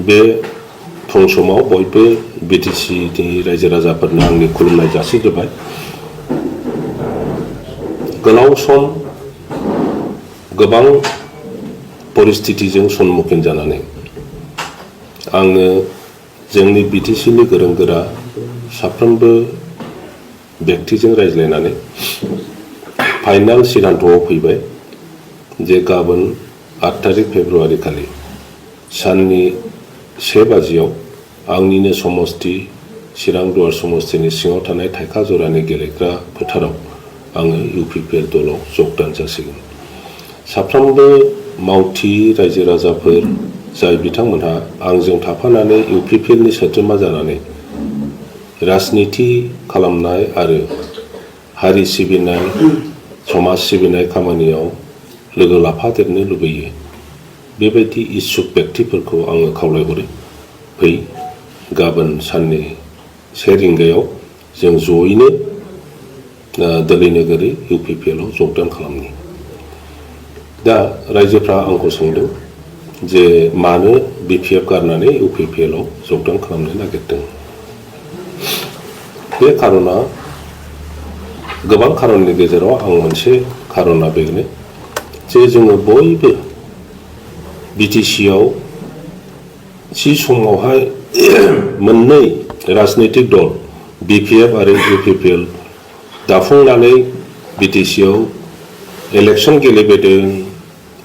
बे फुं समाव बयबो बिटिसिनि रायजो राजाफोरनो आंनि खुलुमनाय जासिग्रोबाय। गोलाव सम गोबां परिस्थितिजों सन्मुखीन जानानै आङो जोंनि बिटिसिनि गोरों गोरा साफ्रोमबो व्यक्तिजों रायज्लायनानै फाइनाल सिद्धान्तआव फैबाय जे गाबोन 8 तारिख फेब्रुवारि खालि साननि 1 बाजियाव आंनिनो समस्ति चिरां दुवार समस्तिनि सिङाव थानाय थाइखा जरानि गेलेग्रा फोथाराव आङो UPPL दलाव जगदान जासिगोन। साफ्रोमबो मावथि रायजो राजाफोर जाय बिथांमोनहा आंजों थाफानानै UPPLनि सोद्रोमा जानानै राजनिति खालामनाय आरो हारि सिबिनाय समाज सिबिनाय खामानियाव लोगो लाफादेरनो लुबैयो, बेबायदि इच्छुक व्यक्तिफोरखौ आङो खावलायहरो, फै गाबोन साननि 1 रिंगायाव जों जयैनो दोलै नोगोरै UPPLआव जगदान खालामनि। दा रायजोफ्रा आंखौ सोंदों जे मानो BPF गारनानै UPPLआव जगदान खालामनो नागिरदों। बे खारना गोबां खारननि गेजेराव आं मोनसे खारना बेनो जे जोङो बयबो बिटिसिआव थि समावहाय मोननै राजनैतिक दल BPF आरो UPPL दाफुंनानै बिटिसिआव इलेक्सन गेलेबोदों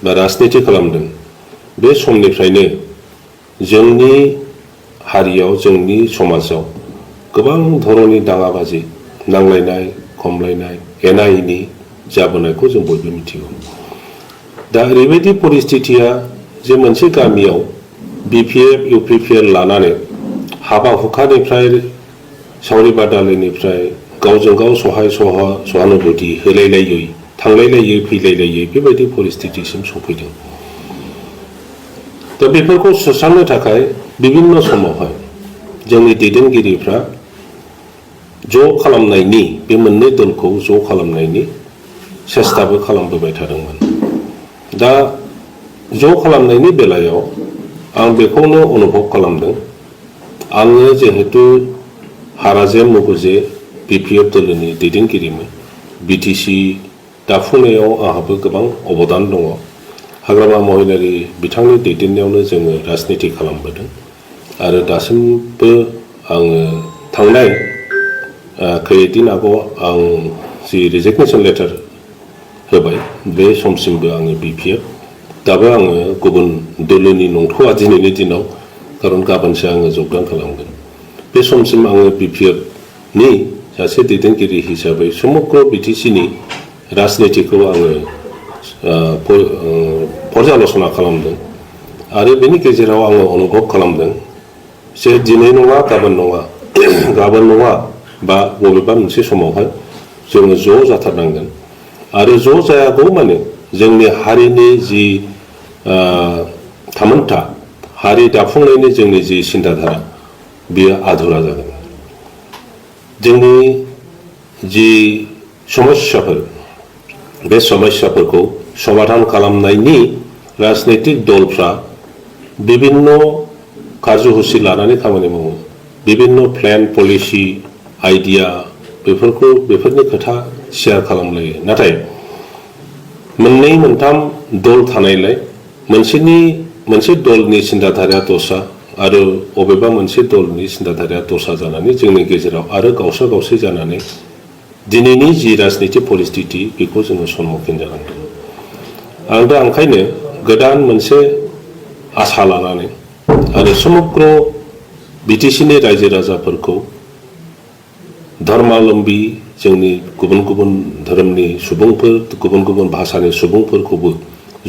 बा राजनिति खालामदों। बे समनिफ्रायनो जोंनि हारियाव जोंनि समाजाव गोबां धरननि दाङाबाजि नांलायनाय खमलायनाय एना एनि जाबोनायखौ जों बयबो मिथिगौ। दा ओरैबायदि परिस्थितिया जे मोनसे गामियाव BPF UPPL लानानै हाबा हुखानिफ्राय सावरि बादालिनिफ्राय गावजों गाव सहानुभूति होलायलायै थांलायलायै फैलायलायै बेबायदि परिस्थितिसिम सफैदों। दा बेफोरखौ सुस्रांनो थाखाय बिभिन्न समावहाय जोंनि दैदेनगिरिफ्रा ज' खालामनायनि बे मोननै दलखौ ज' खालामनायनि सेस्ताबो खालामबोबाय थादोंमोन। दा ज' खालामनायनि बेलायाव आं बेखौनो अनुभब खालामदों, आङो जिहेतु हाराजे मुगुजे BPF दोलोनि दैदेनगिरिमोन, बिटिसि दाफुंनायाव आंहाबो गोबां अबदान दङ। हाग्रामा महिलारि बिथांनि दैदेननायावनो जोङो राजनिति खालामबोदों आरो दासिमबो आङो थांनाय खैदिन आगोव आं जि रिजिगनेसन लेटार होबाय बे समसिमबो आङो BPF, दाबो आङो गुबुन दोलोनि नंथ'आ दिनैनि दिनाव, खारन गाबोनसो आङो जगदान खालामगोन। बे समसिम आङो BPFनि सासे दैदेनगिरि हिसाबै समग्र बिटिसिनि राजनितिखौ आङो पर्यालसना खालामदों आरो बेनि गेजेराव आङो अनुभब खालामदों जे दिनै नङा गाबोन नङा बा बबेबा मोनसे समावहाय जोङो ज' जाथारनांगोन आरो ज' जायागौ माने जोंनि हारिनि जि थामोनथा हारि दाफुंनायनि जोंनि जि सिन्ताधारा बेयो आधुरा जागोन। जोंनि जि समस्याफोर बे समस्याफोरखौ समाधान खालामनायनि राजनैतिक दलफ्रा बिभिन्न कार्यसुचि लानानै खामानि मावो, बिभिन्न प्लेन पलिसि आइडिया बेफोरनि खोथा शेयार खालामलायो। नाथाय मोननै मोनथाम दल थानायलाय मोनसे दलनि सिन्ताधाराया दस्रा आरो बबेबा मोनसे दलनि सिन्ताधाराया दस्रा जानानै जोंनि गेजेराव आरो गावसा गावसि जानानै दिनैनि जि राजनिति परिस्थिति बेखौ जोङो सन्मुखीन जानांदों। आं दा ओंखायनो गोदान मोनसे आसा लानानै आरो समग्र बिटिसिनि रायजो राजाफोरखौ धर्मालम्बी जोंनि गुबुन गुबुन धोरोमनि सुबुंफोर गुबुन गुबुन भाषानि सुबुंफोरखौबो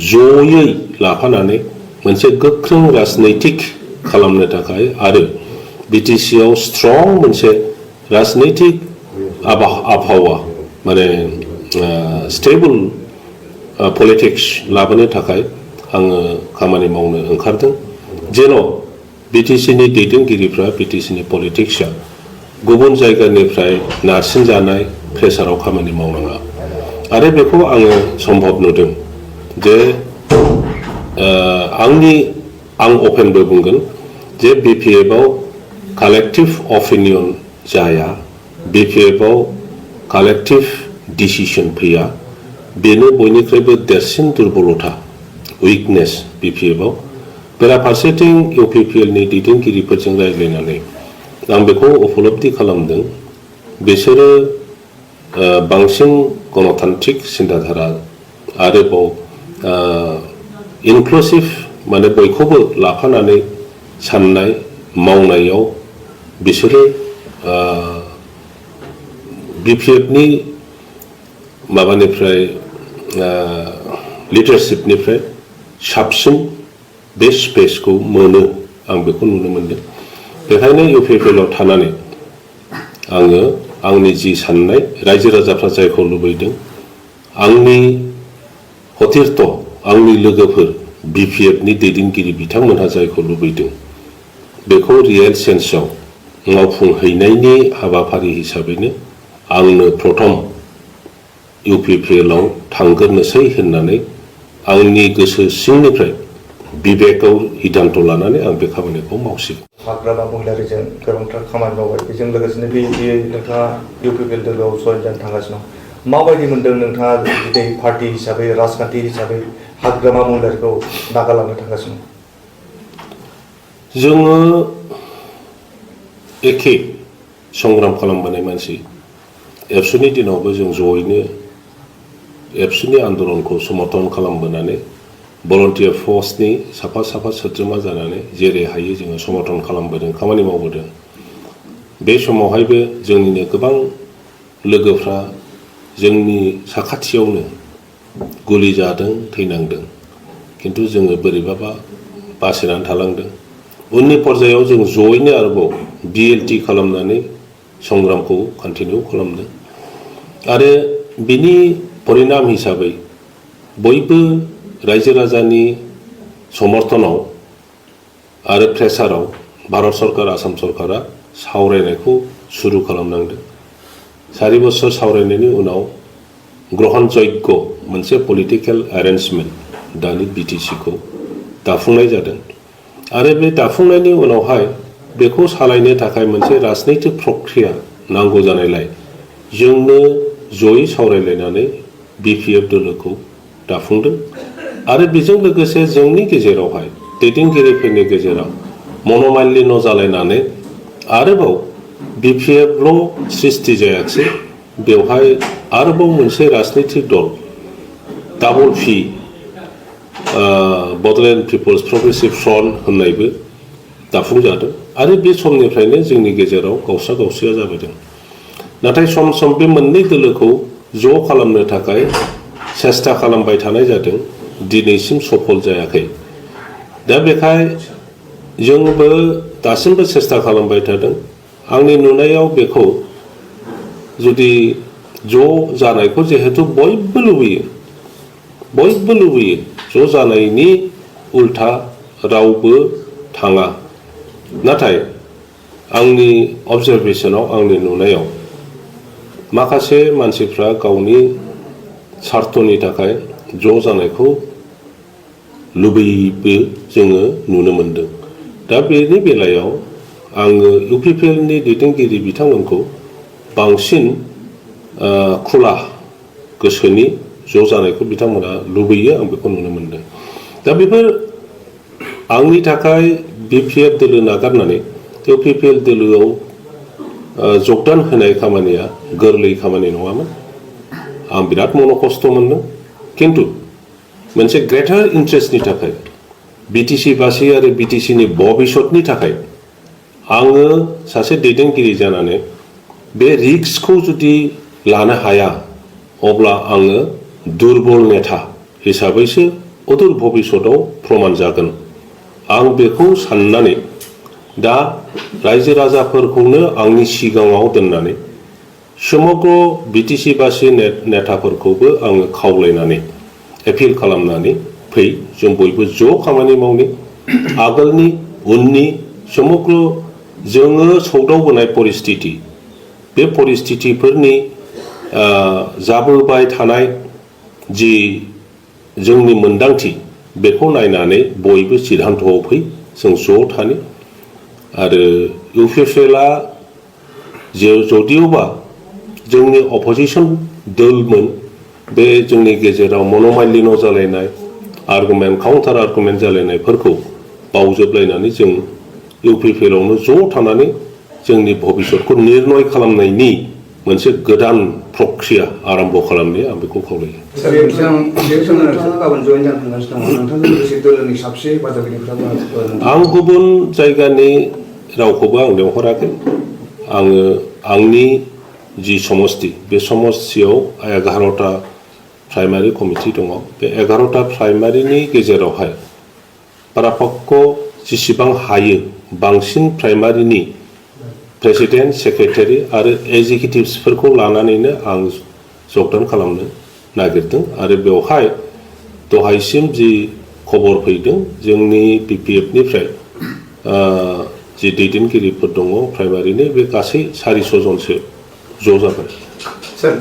जयै लाफानानै मोनसे गोख्रों राजनैतिक खालामनो थाखाय आरो बिटिसिआव स्ट्रं मोनसे राजनैतिक आबहावा माने स्टेबल पलिटिक्स लाबोनो थाखाय आङो खामानि मावनो ओंखारदों, जेन' बिटिसिनि दैदेनगिरिफ्रा बिटिसिनि पलिटिक्सआ गुबुन जायगानिफ्राय नारसिनजानाय प्रेसाराव खामानि मावनाङा। आरो बेखौ आङो सम्भब नुदों जे आं अपेनबो बुंगोन जे BPF-आव कालेक्टिव अपिनियन जाया, BPF-आव कालेक्टिव डिसिसन फैया, बेनो बयनिख्रुइबो देरसिन दुर्बलता, उइकनेस BPF-आव। बेराफारसेथिं UPPL-नि दैदेनगिरिफोरजों रायज्लायनानै आं बेखौ उपलब्धि खालामदों, बिसोरो बांसिन गणतान्त्रिक सिन्ताधारा आरोबाव इनक्लुसिभ माने बयखौबो लाफानानै साननाय मावनायाव बिसोरो BPF-नि माबानिफ्राय लिडारशिपनिफ्राय साबसिन बे स्पेसखौ मोनो, आं बेखौ नुनो मोनदों। बेखायनो UPPL-आव थानानै आङो आंनि जि साननाय, रायजो राजाफ्रा जायखौ लुबैदों, आंनि हथिरथ आंनि लोगोफोर BPF-नि दैदेनगिरि बिथांमोनहा जायखौ लुबैदों, बेखौ रियेल सेन्सआव मावफुंहैनायनि हाबाफारि हिसाबैनो आंनो प्रथम UPPL-आव थांग्रोनोसै होननानै आंनि गोसो सिंनिफ्राय बिबेकआव सिद्धान्त लानानै आं बे खामानिखौ मावसिगोन। हाग्रामा महिलारिजों गोबांथार खामानि मावबाय, बेजों लोगोसेनो बिए नोंथाङा UPPL दोलोआव जयेन जानो थांगासिनो दं। माबायदि मोनदों नोंथाङा दिनै पार्टी हिसाबै, राजखान्थि हिसाबै हाग्रामा महिलारिखौ नागारलांनो थांगासिनो दं? जोङो एखे संग्राम खालामबोनाय मानसि। एबसुनि दिनावबो जों जयैनो एबसुनि आन्दलनखौ समर्थन खालामबोनानै भलन्टियार फर्सनि साफा साफा सोद्रोमा जानानै जेरै हायो जोङो समर्थन खालामबोदों, खामानि मावबोदों। बे समावहायबो जोंनिनो गोबां लोगोफ्रा जोंनि साखाथियावनो गुलि जादों, थैनांदों, किन्तु जोङो बोरैबाबा बासायनानै थालांदों। उननि पर्यायाव जों जयैनो आरोबाव BLT खालामनानै संग्रामखौ कन्टिनिउ खालामदों आरो बिनि परिणाम हिसाबै बयबो रायजो राजानि समर्थनाव आरो प्रेसाराव भारत सरकार, आसाम सरकारा सावरायनायखौ सुरु खालामनांदों। 4 बोसोर सावरायनायनि उनाव ग्रहण जग्य मोनसे पलिटिकेल एरेन्जमेन्ट दानि BTC-खौ दाफुंनाय जादों आरो बे दाफुंनायनि उनावहाय बेखौ सालायनो थाखाय मोनसे राजनैतिक प्रक्रिया नांगौ जानायलाय जोंनो जयै सावरायलायनानै BPF दोलोखौ दाफुंदों आरो बेजों लोगोसे जोंनि गेजेरावहाय दैदेनगिरिफोरनि गेजेराव मनमालिन्य जालायनानै आरोबाव BPF-ल' सृष्टि जायाखिसै, बेवहाय आरोबाव मोनसे राजनैतिक दल double P Bodoland people's progressive front होननायबो दाफुंजादों आरो बे समनिफ्रायनो जोंनि गेजेराव गावसा गावसिया जाबोदों। नाथाय सम सम बे मोननै दोलोखौ ज' खालामनो थाखाय सेस्था खालामबाय थानाय जादों, दिनैसिम सफल जायाखै। दा बेखाय जोंबो दासिमबो सेस्था खालामबाय थादों। आंनि नुनायाव बेखौ जुदि ज' जानायखौ जिहेतु बयबो लुबैयो, ज' जानायनि उल्था रावबो थाङा। नाथाय आंनि अबजारभेशनाव, आंनि नुनायाव माखासे मानसिफ्रा गावनि स्वार्थनि थाखाय ज' जानायखौ लुबैयोबो जोङो नुनो मोनदों। दा बेनि बेलायाव आङो UPPL-नि दैदेनगिरि बिथांमोनखौ बांसिन खुला गोसोनि ज' जानायखौ बिथांमोना लुबैयो, आं बेखौ नुनो मोनदों। दा बेफोर आंनि थाखाय BPF दोलो नागारनानै UPPL दोलोआव जगदान होनाय खामानिया गोरलै खामानि नङामोन। आं बिराद खस्थ' मोनदों, किन्तु मोनसे ग्रेटार इन्ट्रेस्टनि थाखाय, BTC-बासि आरो BTC-नि भबिष्यतनि थाखाय आङो सासे दैदेनगिरि जानानै बे रिस्कखौ जुदि लानो हाया, अब्ला आङो दुर्बल नेता हिसाबैसो अदूर भबिष्यतआव प्रमान जागोन। आं बेखौ साननानै दा रायजो राजाफोरखौनो आंनि सिगाङाव दोननानै समग्र BTC-बासि नेताफोरखौबो आङो खावलायनानै एपिल खालामनानै फै, जों बयबो ज' खामानि मावनि। आगोलनि उननि समग्र जोङो सौदावबोनाय परिस्थिति, बे परिस्थितिफोरनि जाबोबाय थानाय जि जोंनि मोन्दांथि, बेखौ नायनानै बयबो सिद्धान्तआव फै, जों ज' थानि आरो इउपिपिएलआ जदिउबा जोंनि अपोजिशन दलमोन बे जोंनि गेजेराव मन'मालिन्य जालायनाय आर्गुमेन्ट काउन्टार आर्गुमेन्ट जालायनायफोरखौ बावजोबलायनानै जों इउपिपिएलआवनो ज' थानानै जोंनि भबिष्यतखौ निर्णय खालामनायनि मोनसे गोदान प्रक्रिया आरम्भ खालामनो आं बेखौ खावलायो। सार नोंथाङा गाबोन जयेन जानो थांगासिनो दङ नोंथांजों लोगोसे दोलोनि साबसे बादागिरिफ्राबो आं गुबुन जायगानि रावखौबो आं लेंहराखै आङो आंनि जि समस्ति बे समस्तियाव 11टा प्राइमारि कमिटि दङ बे 11टा प्राइमारिनि गेजेरावहाय पारापक्ष जेसेबां हायो बांसिन प्राइमारिनि प्रेसिडेन्ट सेक्रेटारि आरो एग्जिकिउटिभ्सफोरखौ लानानैनो आं जगदान खालामनो नागिरदों आरो बेवहाय दहायसिम जि खबर फैदों जोंनि बिपिएफनिफ्राय जि दैदेनगिरिफोर दङ प्राइमारिनि बे गासै 400 जनसो ज' जाबाय। सर